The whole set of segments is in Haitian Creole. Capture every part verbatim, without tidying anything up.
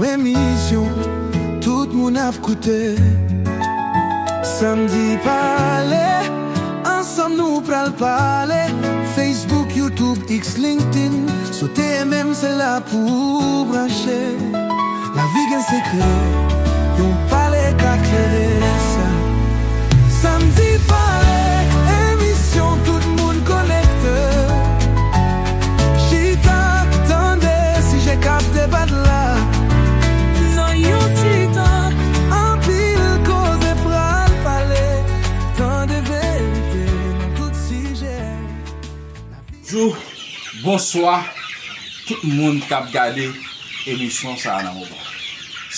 Emisyon tout moun ap koute. Samdi Pale, ansanm nou pral pale. Facebook, YouTube, X, LinkedIn, sote menm se la pou branche. Lavi gen sekrè, yon pale ka klere sa. Samdi Pale, emisyon tout moun konekte. Chita, tande sijè k ap debat la. Nan yon ti tan, anpil koze pral pale. Tande verite nan tout sijè. Jou, bonswa, tout moun k ap gade emisyon sa a nan moman.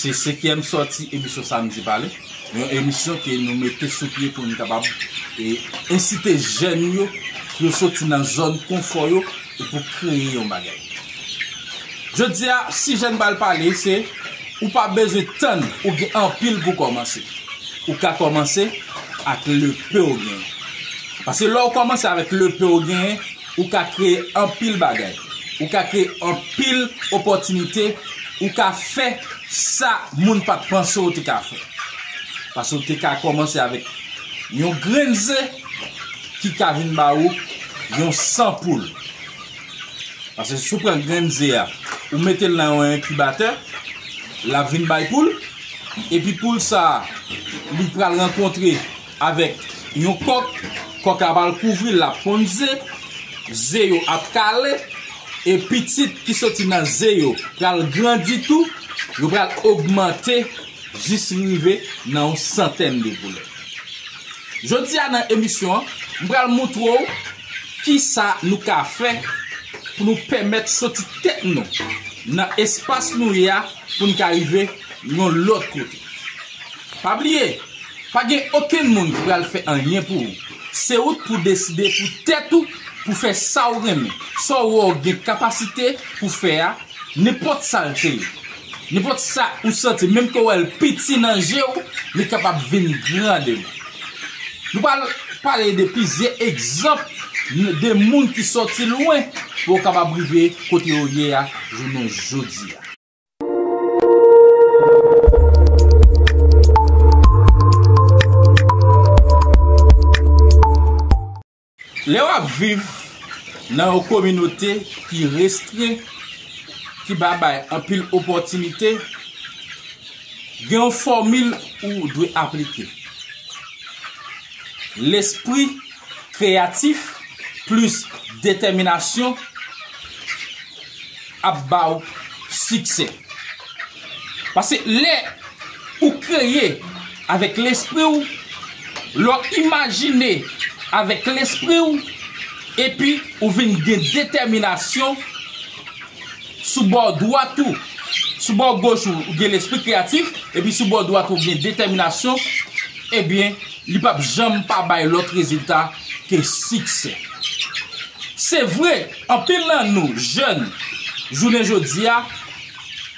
Se senkyèm sòti emisyon Samdi Pale, yon emisyon ke nou mete sou pye pou n kapab, e, ensite jèn yo pou yo soti nan zòn konfò yo e pou kreye yon bagay. Jodi a, sijè n pral pale, se ou pa bezwen tann ou gen anpil pou kòmanse. Ou ka kòmanse ak lepe w genyen. Paske lè w kòmanse avèk lepe w genyen, ou ka kreye anpil bagay. Ou ka kreye anpil opòtinite. Ou ka fè sa moun pa t panse w te ka fè. Paske w te ka kòmanse avèk yon grenn ze ki ka vin ba ou yon san poul. Paske si w pran grenn ze a, ou mete l nan yon enkibatè, l ap vin bay poul. Epi poul sa a, li pral rankontre avèk yon kòk. Kòk la pral kouvri l, l ap ponn ze. Ze yo ap kale. E pitit ki soti nan ze yo pral grandi tou. Yo pral ogmante jis rive nan yon santèn de poulè. Jodi a nan emisyon an, m pral montre w kisa nou ka fè pou nou pèmèt soti tèt nou nan espas nou ye a pou n ka rive yon lòt kote. Pa bliye, pa gen okenn moun ki pral fè anyen pou ou. Se ou k pou deside pou tèt ou, pou fè sa w renmen, sa w wè w gen kapasite pou fè a, nenpòt sa l te ye. Nenpòt sa ou santi, menm ke w wè l piti nan je w, li kapab vin gran demen. Nou pral pale de plizyè egzanp de moun ki sòti lwen pou yo kapab rive kote yo ye a jounen jodi a. Lè w ap viv nan yon kominote ki restren, ki pa bay anpil opòtinite, gen yon fòmil ou dwe aplike. Lespri kreyatif plis detèminasyon ap ba w siksè. Paske lè ou kreye avèk lespri w, lè w imajine avèk lespri w, epi ou vin gen detèminasyon, sou bò dwat ou, sou bò goch ou, ou gen lespri kreyatif, epi sou bò dwat ou, ou gen detèminasyon, ebyen, li p ap janm pa bay lòt rezilta ke siksè. Se vre, anpil nan nou, jèn, jounen jodi a,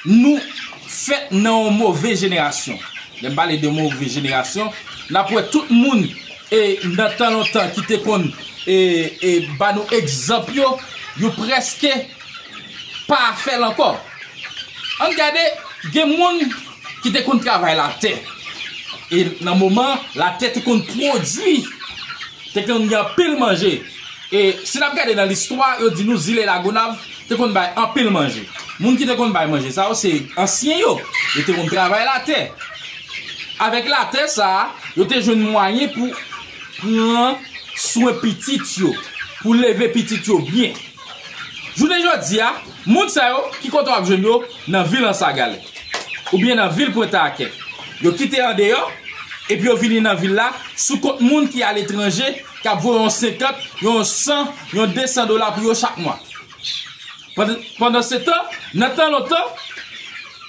nou fèt nan yon move jenerasyon. Lè m pale de move jenerasyon, n ap wè tout moun, e, nan tan lontan ki te konn, e, e, ba nou egzanp yo, yo prèske pa fè l ankò. Ann gade, gen moun ki te konn travay latè. E nan moman, latè te konn pwodui, te konn gen anpil manje. E si n ap gade nan listwa, yo di nou zile Lagonav te konn bay anpil manje. Moun ki te konn bay manje sa yo, se ansyen yo. Yo te konn travay latè. Avèk latè sa a, yo te jwenn mwayen pou pran swen pitit yo, pou leve pitit yo byen. Jounen jodi a, moun sa yo, ki kote w ap jwenn yo? Nan vil Anse à Galets oubyen nan vil Pointe à Caux. Yo kite andeyò, epi yo vini nan vil la sou kont moun ki aletranje, k ap voye yon senkant, yon san, yon de san dola pou yo chak mwa. Pandan, pandansetan, nan tan lontan,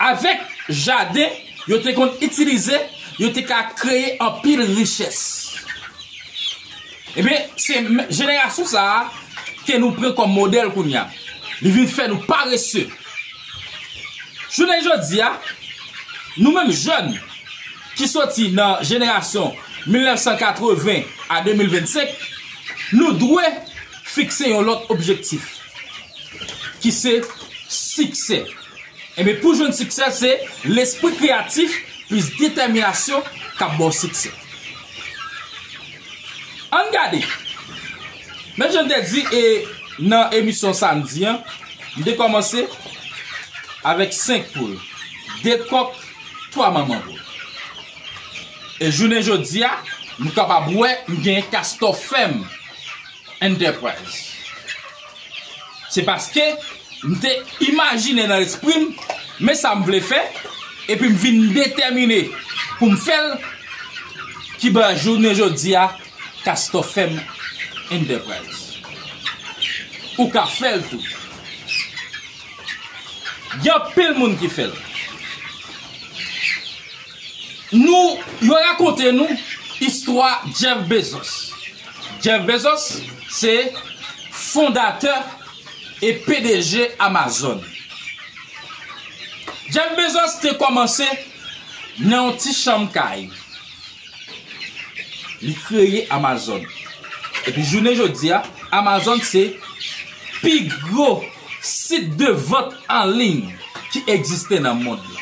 avèk jaden yo te konn itilize, yo te ka kreye anpil richès. Ebyen, se m-, jenerasyon sa a ke nou pran kòm modèl kounye a. Li vin fè nou parese. Jounen jodi a, nou menm jèn ki soti nan jenerasyon mil nèf san katreven a de mil vennsenk, nou dwe fikse yon lòt objektif, ki se siksè. Ebyen, pou jwenn siksè, se lespri kreyatif plis detèminasyon k ap ba w siksè. Ann gade. Menm jan m te di e nan emisyon samdi an, m te kòmanse avèk senk poul, de kòk, twa manman poul. E jounen jodi a, nou kapab wè m gen Castor Fèm Enterprise. Se paske m te imajine nan lespri m, men sa m vle fè, epi m vin detèmine pou m fè l, ki ba jounen jodi a Castor Fèm Enterprise. Ou ka fè l tou. Gen anpil moun ki fè l. Nou, yo rakonte nou istwa Jeff Bezos. Jeff Bezos se fondatè e P D G Amazon. Jeff Bezos te kòmanse nan yon ti chanm kay. Li kreye Amazon. Epi jounen jodi a, Amazon se pi gwo sit de vant an liy ki egziste nan mond lan.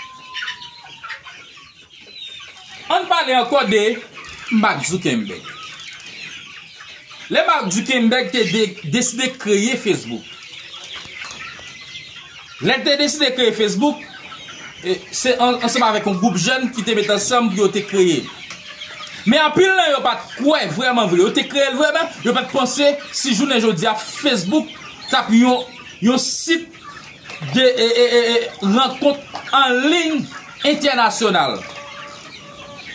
Ann pale ankò de Mark Zuckerberg. Lè Mark Zuckerberg te de- deside kreye Facebook. Lè l te deside kreye Facebook, e, se an- ansanm avèk yon gwoup jèn ki te met ansanm pou yo te kreye l. Men anpil nan yo pa t kwè vrèman vre. Yo te kreye l vrèman, yo pa t panse si jounen jodi a Facebook t ap yon, yon sit de e, e, e, e, rankont an liy entènasyonal.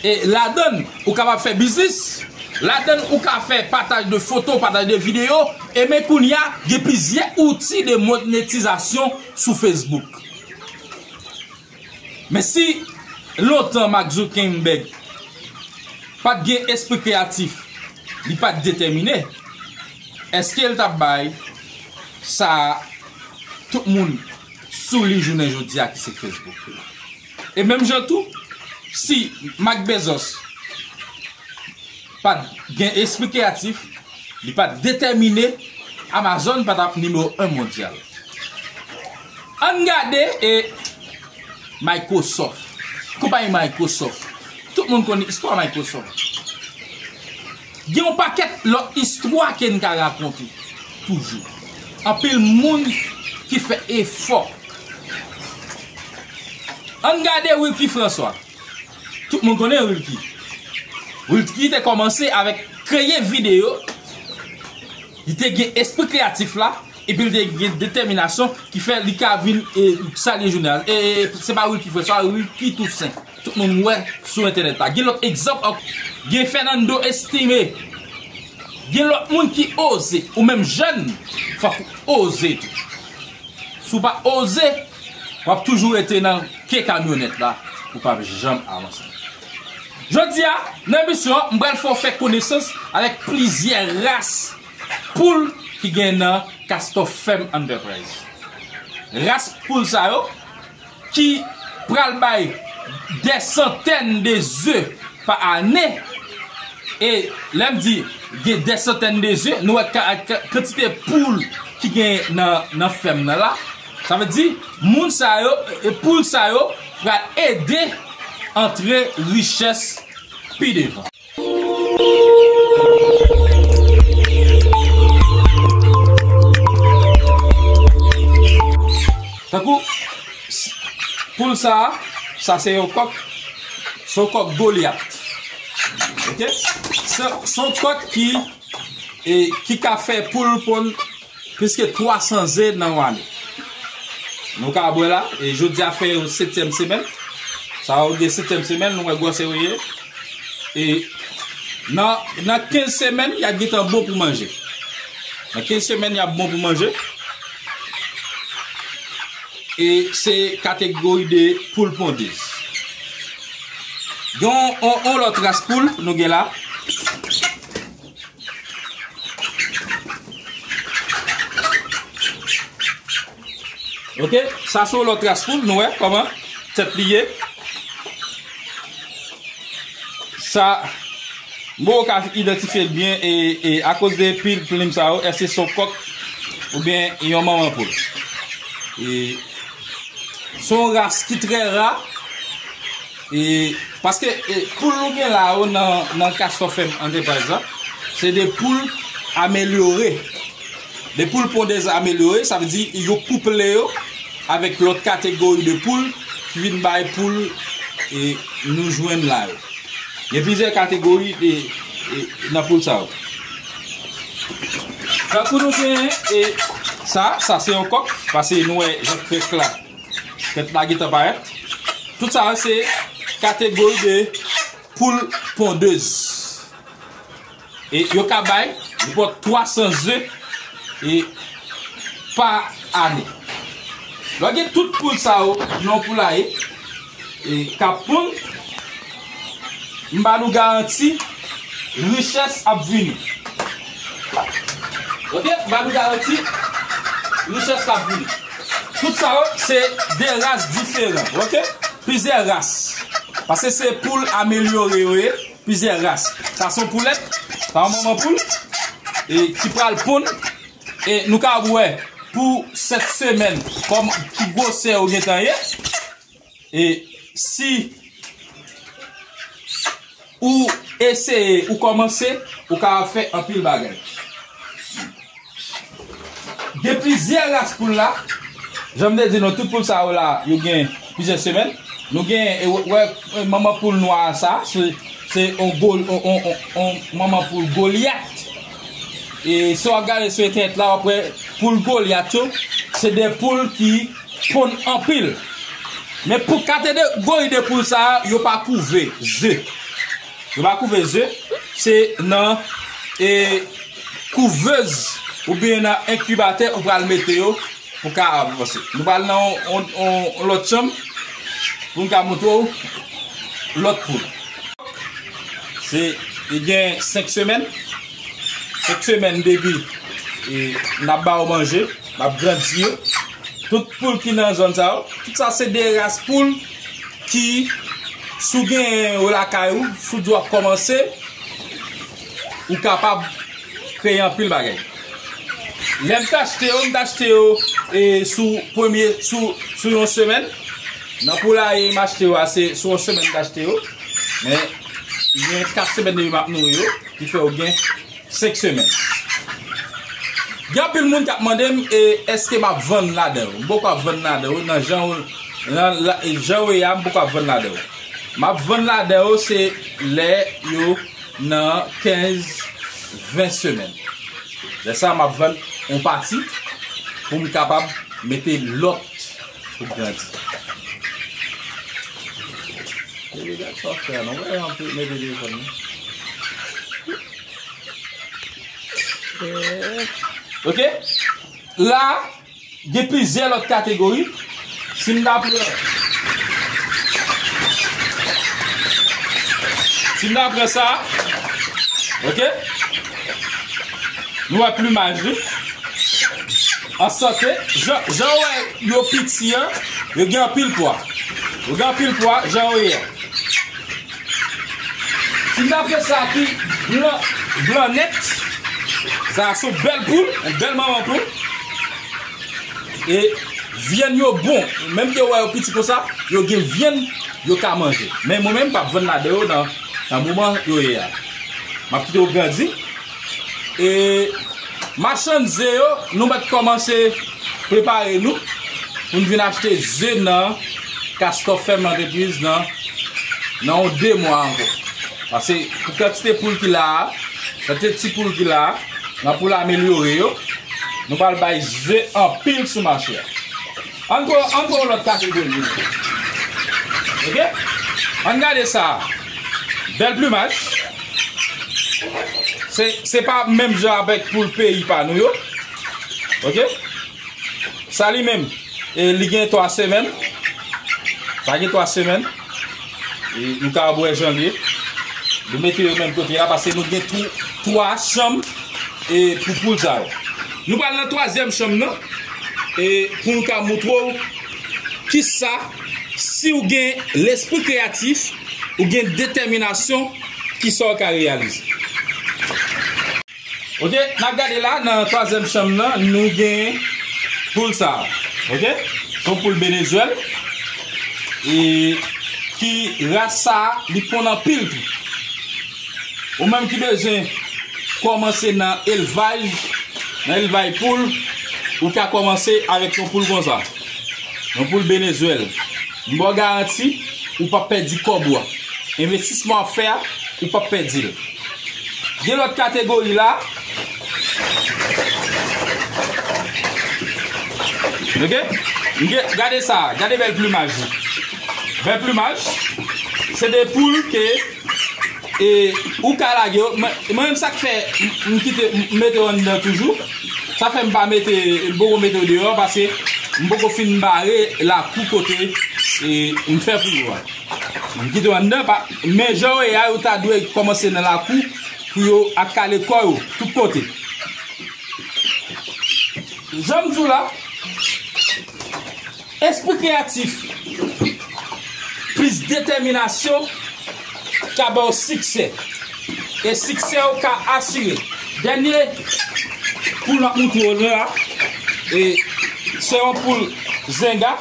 E ladann, ou kapab fè biznis, ladann ou ka fè pataj de foto, pataj de videyo, e men kounye a, gen plizyè outi de monetizasyon sou Facebook. Men si lontan Mark Zuckerberg pa t gen espri kreyatif, li pa t detèmine, èske l t ap bay sa tout moun sou li jounen jodi a ki se Facebook? E menm jan tou, si Mark Bezos pa t gen espri kreyatif, li pa t detèmine, Amazon pa t ap nimewo en mondyal. Ann gade e Microsoft. Konpayi Microsoft. Tout moun konn istwa Microsoft. Gen yon pakèt lòt istwa ke n ka rakonte toujou. Anpil moun ki fè efò. Ann gade Wilky François. Tout moun konnen Wilky. Wilky te kòmanse avèk kreye videyo. Li te gen espri kreyatif la, epi li te gen detèminasyon ki fè li ka vin, e, sa l ye jounen an. E, e, se pa Wilky François, Wilky Toussaint. Tout moun wè sou entènèt la. Gen lòt egzanp ankò. Gen Fernando Estime. Gen lòt moun ki oze. Ou menm jèn, fòk ou oze tou. Si w pa oze, w ap toujou rete nan ke kamyonèt la, ou p ap janm avanse. Jodi a, nan emisyon an, m pral fè w fè konesans avèk plizyè ras poul ki gen nan Castor Fèm Enterprise. Ras poul sa yo, ki pral bay dè santèn de ze pa ane. E lè m di gen dè santèn de ze, nou wè ka- ka- kantite poul ki gen nan, nan fèm nan la. Sa vle di, moun sa yo, e poul sa yo pral ede antre richès pi devan. Tankou s- poul sa a, sa se yon kòk, se yon kòk Golyat. Oke? Se se yon kòk ki, e, ki ka fè poul ponn plis ke twa san ze nan yon ane. Nou ka wè la, e jodi a fè yo setyèm semèn. Sa yo gen setyèm semèn, nou wè gwosè yo ye. E nan, nan kenz semèn, y ap gentan bon pou manje. Nan kenz semèn, y ap bon pou manje. E se kategori de poul pondez. Gen yon, yon, yon lòt ras poul nou gen la. Oke, sa se yon lòt ras poul, nou wè kòman tèt li ye. Sa, m poko ka idantifye l byen, e, e akoz de pil plim sa yo, èske se yon kòk oubyen yon manman poul? E, Se yon ras ki trè ra. E, paske e, poul nou gen la yo nan, nan Castor Ferme Enterprise la, se de poul amelyore. De poul pondez amelyore, sa vle di yo kouple yo avèk lòt kategori de poul ki vin bay poul e, nou jwenn la yo. Gen plizyè kategori de, e, nan poul sa yo. Tankou nou gen e, sa, sa se yon kòk, paske nou wè jan krèk la, krèk la gentan parèt. Tout sa yo se kategori de poul pondez. E yo ka bay nenpòt twa san ze e pa ane. Lè w gen tout poul sa yo nan yon poulaye e k ap ponn, m ba nou garanti richès ap vini. Ok, m ba nou garanti richès ap vini. Tout sa yo se de ras diferan, ok? Plizyè ras. Paske se poul amelyore yo ye. Plizyè ras. Sa se yon poulèt, sa yon manman poul e ki pral ponn. E nou ka wè pou sèt semèn kòm ki gwosè yo gentan ye. E si ou eseye, ou kòmanse, ou ka fè anpil bagay. Gen plizyè ras poul la. Jan m te di nou, tout poul sa yo la, yo gen plizyè semèn. Nou gen, e, wè, wè, e, manman poul nwa sa, se, se on gol, on, on, on, on manman poul Golyat. E si w ap gade sou entènèt la, w ap wè poul Golyat yo, se de poul ki ponn anpil. Men pou kategori de poul sa, yo pa kouve ze. Yo pa kouve ze, se nan e, kouvèz oubyen nan enkibatè ou pral mete yo pou ka avanse. Nou pral nan yon, yon, yon, yon lòt chanm pou n ka montre w lòt poul. Se, li gen senk semèn. Senk semèn depi e, n ap ba yo manje, n ap grandi yo. Tout poul ki nan zòn sa yo, tout sa se de ras poul ki, si w genyen yo lakay ou, si w di w ap kòmanse, ou kapab kreye anpil bagay. Lè m t achte yo, m t achte yo e, sou premye, sou, sou yon semèn. Nan poulaye m achte yo a, se sou yon semèn m t achte yo. Men, gen kat semèn depi m ap nouri yo, ki fè yo gen senk semèn. Gen anpil moun k ap mande m, e, èske m ap vann ladan yo? M poko ap vann ladan yo, nan jan yo, nan la, jan yo ye a, m poko ap vann ladan yo. M ap vann ladan yo, se lè yo nan kenz, ven semèn. Lè sa a, m ap vann yon pati pou m kapab mete lòt pou grandi. Bebe, gad sa w fè a non, wè anpil mete telefòn nan. Ok? La, gen plizyè lòt kategori. Si m ta pran, si m ta pran sa, ok? Nou wè plimaj li. An sante, jan, jan w wè yo piti an, yo gen anpil pwa. Yo gen anpil pwa, jan yo ye a. Si n ta pran sa ki blan, blan nèt, sa se yon bèl poul, yon bèl manman poul. E vyann yo bon, menm ke w wè yo piti konsa, yo gen vyann yo ka manje. Men mwen menm, m p ap vann ladan yo nan, nan moman yo ye a. M ap kite yo grandi. E machann ze yo, nou mèt kòmanse prepare nou pou n vin achte ze nan Castor Ferme Entreprise nan, nan yon de mwa ankò. Paske pou kantite poul ki la a, kantite ti poul ki la a, nan pou l amelyore yo, nou pral bay ze anpil sou mache a. Ann pran, ann pran yon lòt kategori. Ok? Ann gade sa. Bèl plimaj. Se, se pa menm jan avèk poul peyi pa nou yo. Ok? Sa li menm, e li gen twa semèn. Sa gen twa semèn. E nou ka wè jan li ye. Nou mete yo menm kote a, paske nou gen twa, twa chanm, e, pou poul sa yo. Nou pral nan twazyèm chanm nan, e, pou nou ka montre w kisa, si w gen lespri kreyatif, ou gen detèminasyon, kisa w ka reyalize. Ok, n ap gade la, nan twazyèm chanm nan, nou gen poul sa a. Ok? Se yon poul Venezwèl. e ki ras sa a, li ponn anpil tou. Ou menm ki bezwen kòmanse nan elvaj, nan elvaj poul, ou ka kòmanse avèk yon poul konsa. Yon poul benezwèl. M ba w garanti, ou p ap pèdi kòb ou a. Envestisman w ap fè a, ou p ap pèdi l. Gen lòt kategori la. Ok? M gen, gade sa, gade bèl plimaj li. Bèl plimaj. Se de poul ke, e, ou ka lage yo. Mwen, mwen menm sa k fè m, m kite, m mete yo anndan toujou. Sa fè m pa mete, m poko mete yo deyò, paske m poko fin bare lakou kote, e, m fè pou yo a. M kite yo anndan, pa, men jan yo ye a, yo ta dwe kòmanse nan lakou pou yo ap kale kò yo tout kote. Jan m di w la, espri kreyatif, plis detèminasyon ka ba w siksè. E siksè w ka asire. Dènye poul m ap montre w la, e se yon poul zenga.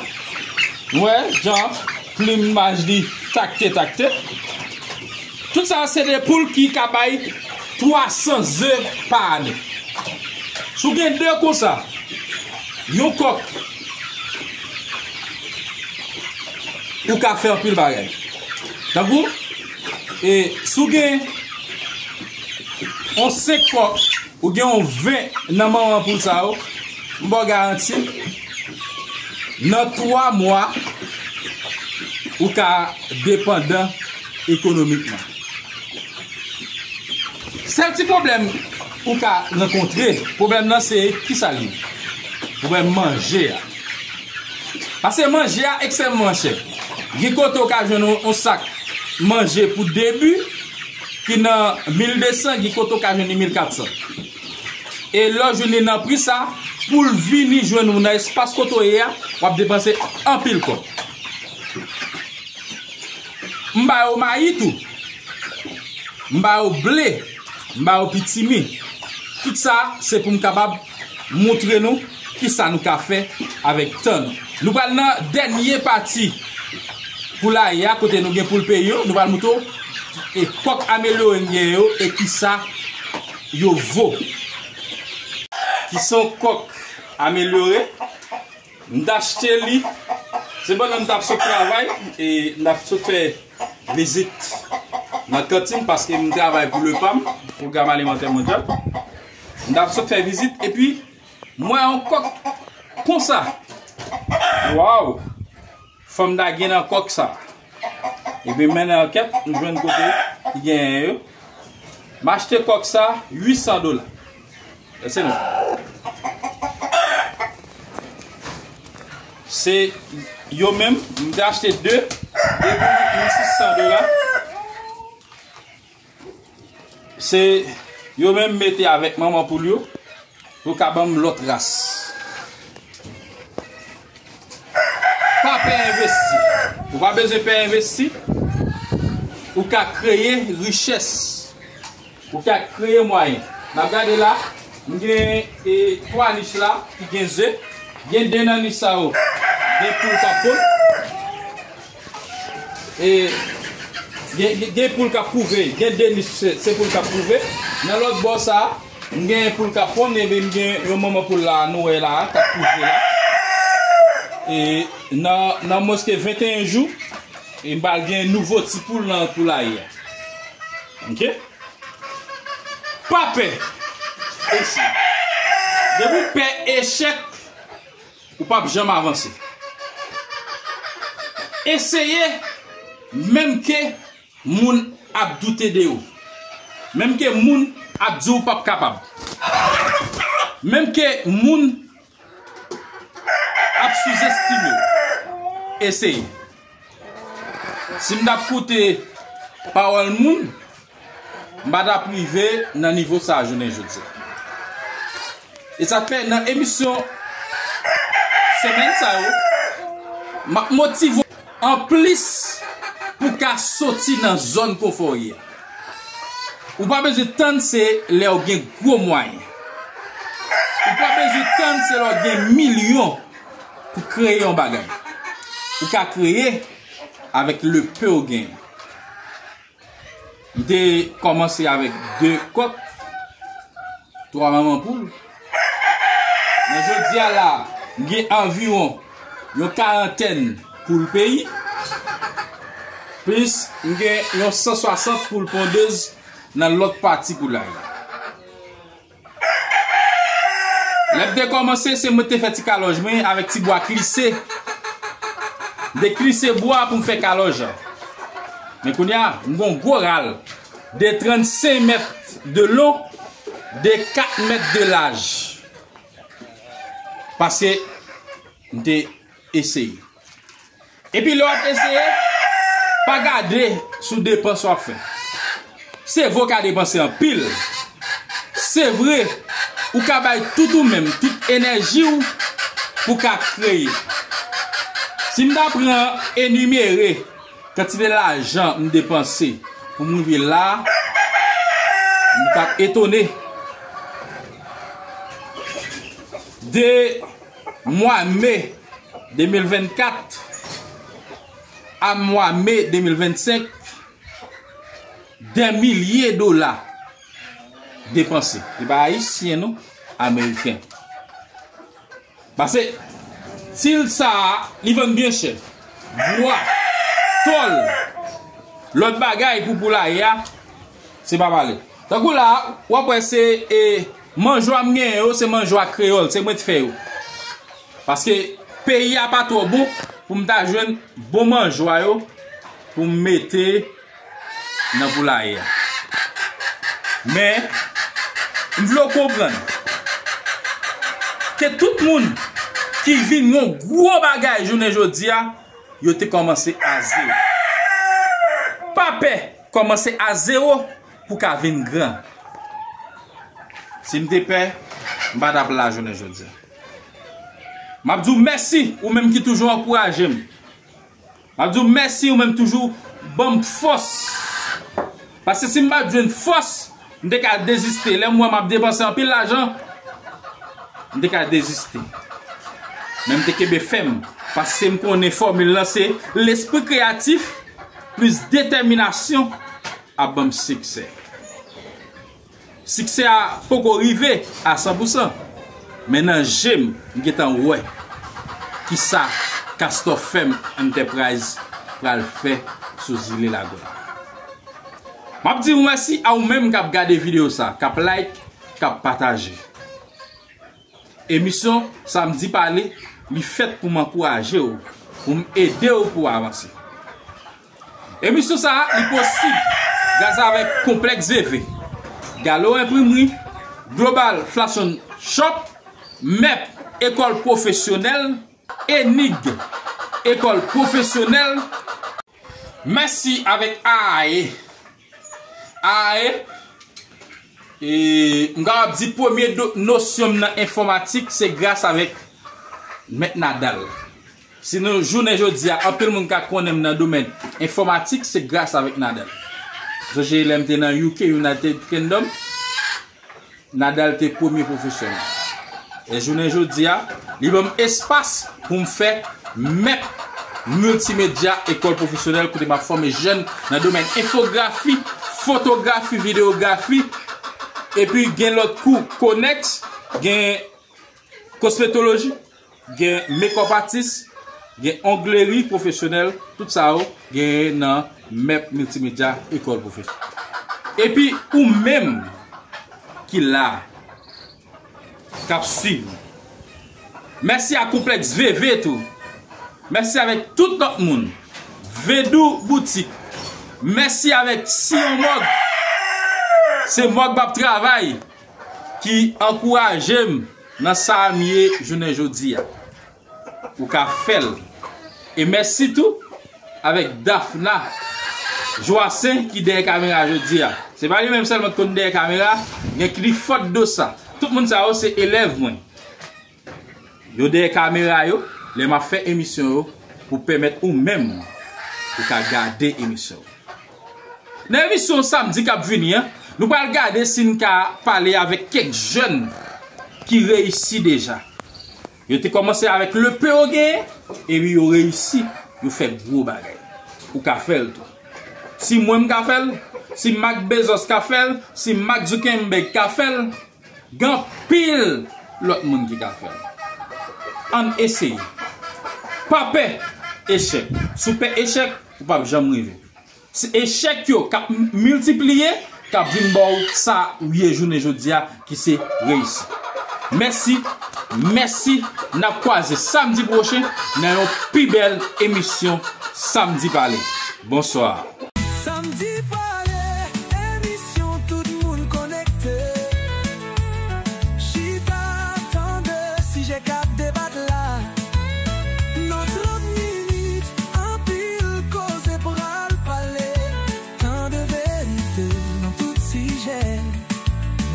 Ou wè, jan plimaj li takte, takte. Tout sa se de poul ki ka bay twa san ze pa ane. Si w gen de konsa, yon kòk, ou ka fè anpil bagay. Tankou, e, si w gen yon senk kòk, ou gen yon ven nan manman poul sa yo, m ba w garanti, nan twa mwa, ou ka depandan ekonomikman. Sèl ti pwoblèm ou ka rankontre, pwoblèm nan se kisa l ye? Pwoblèm manje a. Paske manje a ekstrèmman chè. Gen kote ou ka jwenn yon, yon sak manje pou debi ki nan mil de san, gen kote ou ka jwenn li mil kat san. E lè w jwenn li nan pri sa, pou l vini jwenn ou nan espas kote w ye a, w ap depanse anpil kòb. M ba yo mayi tou. M ba yo ble. M ba yo pitimi. Tout sa, se pou m kapab montre nou kisa nou ka fè avèk tan nou. Nou pral nan dènye pati poulaye a, kote nou gen poul peyi yo. Nou pral montre w, e, kòk amelyore m gen yo e kisa yo vo. Ki se yon kòk amelyore. M t achte li. Se pandan m t ap sot travay, e m t ap sot fè vizit nan kantin, paske m travay pou le pam, Pwogram Alimantè Mondyal. M t ap sot fè vizit, epi m wè yon kòk konsa. Waw! Fanm ta gen nan kòk sa. Epi m mennen ankèt, m jwenn kote ki genyen yo. M achte kòk sa uit san dola. Lèse non. Se yo menm, m te achte de, de pou mil sis san dola. Se yo menm mete avèk manman poul yo, pou ka ban m lòt ras. Pa pè envesti. Ou pa bezwen pè envesti. Ou ka kreye richès. Ou ka kreye mwayen. N ap gade la, m gen, e, twa nich la ki gen ze. Gen de nan nich sa yo, gen poul k ap ponn. E, gen, gen, gen poul k ap kouve, gen de nich se, se poul k ap kouve. Nan lòt bò sa, m gen poul k ap ponn, epi m gen yon manman poul la, nou wè la, k ap kouve la. E nan, nan mwens ke venteyen jou, e m pral gen nouvo ti poul nan poulaye a. Ok? Pa pè echèk. Depi w pè echèk, ou p ap janm avanse. Eseye, menm ke moun ap doute de ou. Menm ke moun ap di w p ap kapab. Menm ke moun ap souzestime w. Eseye. Si m t ap koute pawòl moun, m pa t ap rive nan nivo sa a jounen jodi a. E sa k fè nan emisyon semèn sa yo, m ap motive w anplis pou w ka soti nan zòn konfò w ye a. Ou pa bezwen tann se lè w gen gwo mwayen. Ou pa bezwen tann se lè w gen milyon pou kreye yon bagay. Ou ka kreye avèk le peu w genyen. M te kòmanse avèk de kòk, twa manman poul. Men jodi a la, m gen anviwon yon karantèn poul peyi, plis m gen yon san swasant poul pondez nan lòt pati poulay la. Lè m te kòmanse, se mwen te fè ti kalòj mwen avèk ti bwa klise. M te klise bwa pou m fè kalòj la. Men kounye a, m gon gwo ral de trannsenk mèt de long, de kat mèt de laj. Paske m te eseye. Epi lè w ap eseye, pa gade sou depans w ap fè. Se vre w ka depanse anpil. Se vre, ou ka bay tout ou menm, tout enèji w pou w ka kreye. Si m ta pran enimere kantite lajan m depanse pou m rive la, m t ap etone. De mwa me de mil vennkat a mwa me de mil vennsenk, dè milye dola depanse. E pa ayisyen non, ameriken. Paske til sa a, li vann byen chè. Bwa, tòl, lòt bagay pou poulaye a, se pa pale. Tankou la, w ap wè se, e, manjwa m genyen yo, se manjwa kreyòl, se mwen t fè yo. Paske peyi a pa twò bon pou m ta jwenn bon manjwa yo pou m mete nan poulaye a. Men, m vle w konprann ke tout moun ki vin yon gwo bagay jounen jodi a, yo te kòmanse a zewo. Pa pè kòmanse a zewo pou w ka vin gran. Si m te pè, m pa t ap la jounen jodi a. M ap di w mèsi, ou menm ki toujou ankouraje m. M ap di w mèsi, ou menm toujou ban m fòs. Paske si m pa t jwenn fòs, m te ka deziste. Lè m wè m ap depanse anpil lajan, m te ka deziste. Men m te kenbe fèm, paske m konnen fòmil lan se lespri kreyatif plis detèminasyon ap ban m siksè. Siksè a poko rive a san pou san, men nan je m, m gentan wè kisa Castor Fèm Enterprise pral fè sou zile Lagòl. M ap di w mèsi a ou menm k ap gade videyo sa, k ap like, k ap pataje. Emisyon Samdi Pale, li fèt pou m ankouraje w, pou m ede w pou w avanse. Emisyon sa a, li posib gras avèk Konplèks Veve, Galo Enprimri, Global Fashion Shop, mèp, Ekòl Pwofesyonèl, Enig, Ekòl Pwofesyonèl. Mèsi avèk A A E. A A E, e, m kapab di premye do-, nosyon m nan enfòmatik, se gras avèk Mèt Nadal. Si nou, jounen jodi a, anpil moun ka konnen m nan domèn enfòmatik, se gras avèk Nadal. Sonje lè m te nan U K, United Kingdom, Nadal te premye pwofesè m. E jounen jodi a, li ban m espas pou m fè mèp miltimedya, ekòl pwofesyonèl kote m ap fòme jèn nan domèn enfografi, fotografi, videyografi, epi gen lòt kou konèks, gen kosmetoloji, gen makeup artist, gen ongleri pwofesyonèl, tout sa yo genyen nan mèp miltimedya ekòl pwofesyonèl. Epi ou menm ki la, k ap swiv, mèsi a Konplèks Veve tou. Mèsi avèk tout lòt moun. Vedou Boutik. Mèsi avèk Siyon Mòg. Se Mòg m ap travay ki ankouraje m nan sa a m ye jounen jodi a. Ou ka fè l. E mèsi tou avèk Dafna Joasen ki dèyè kamera jodi a. Se pa li menm sèlman ki konn dèyè kamera, gen Clifford Dosa. Tout moun sa yo se elèv mwen. Yo dèyè kamera yo, lè m ap fè emisyon yo, pou pèmèt ou menm, ou ka gade emisyon yo. Nan emisyon samdi k ap vini an, nou pral gade si n ka pale avèk kèk jèn ki reyisi deja. Yo te kòmanse avèk le peu yo genyen, epi yo reyisi, yo fè gwo bagay. ou ka fè l tou. Si mwen m ka fè l, si Mark Bezos ka fè l, si Mark Zuckerberg ka fè l, gen anpil lòt moun ki ka fè l. Ann eseye. Pa pè echèk. Si w pè echèk, ou p ap janm rive. Se echèk yo k ap miltipliye, k ap vin ba w sa ou ye jounen jodi a, ki se reyisi. Mèsi, mèsi, n ap kwaze samdi pwochen nan yon pi bèl emisyon Samdi Pale. Bonswa. Samdi Pale, emisyon tout moun konekte. Chita, tande sijè k ap debat la. Nan trant minit, anpil koze pral pale. Tan de verite nan tout sijè.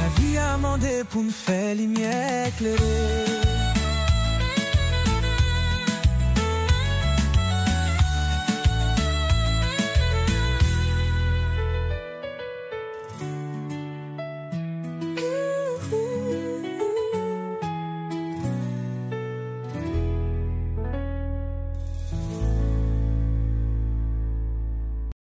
Lavi a mande pou n fè limyè klere.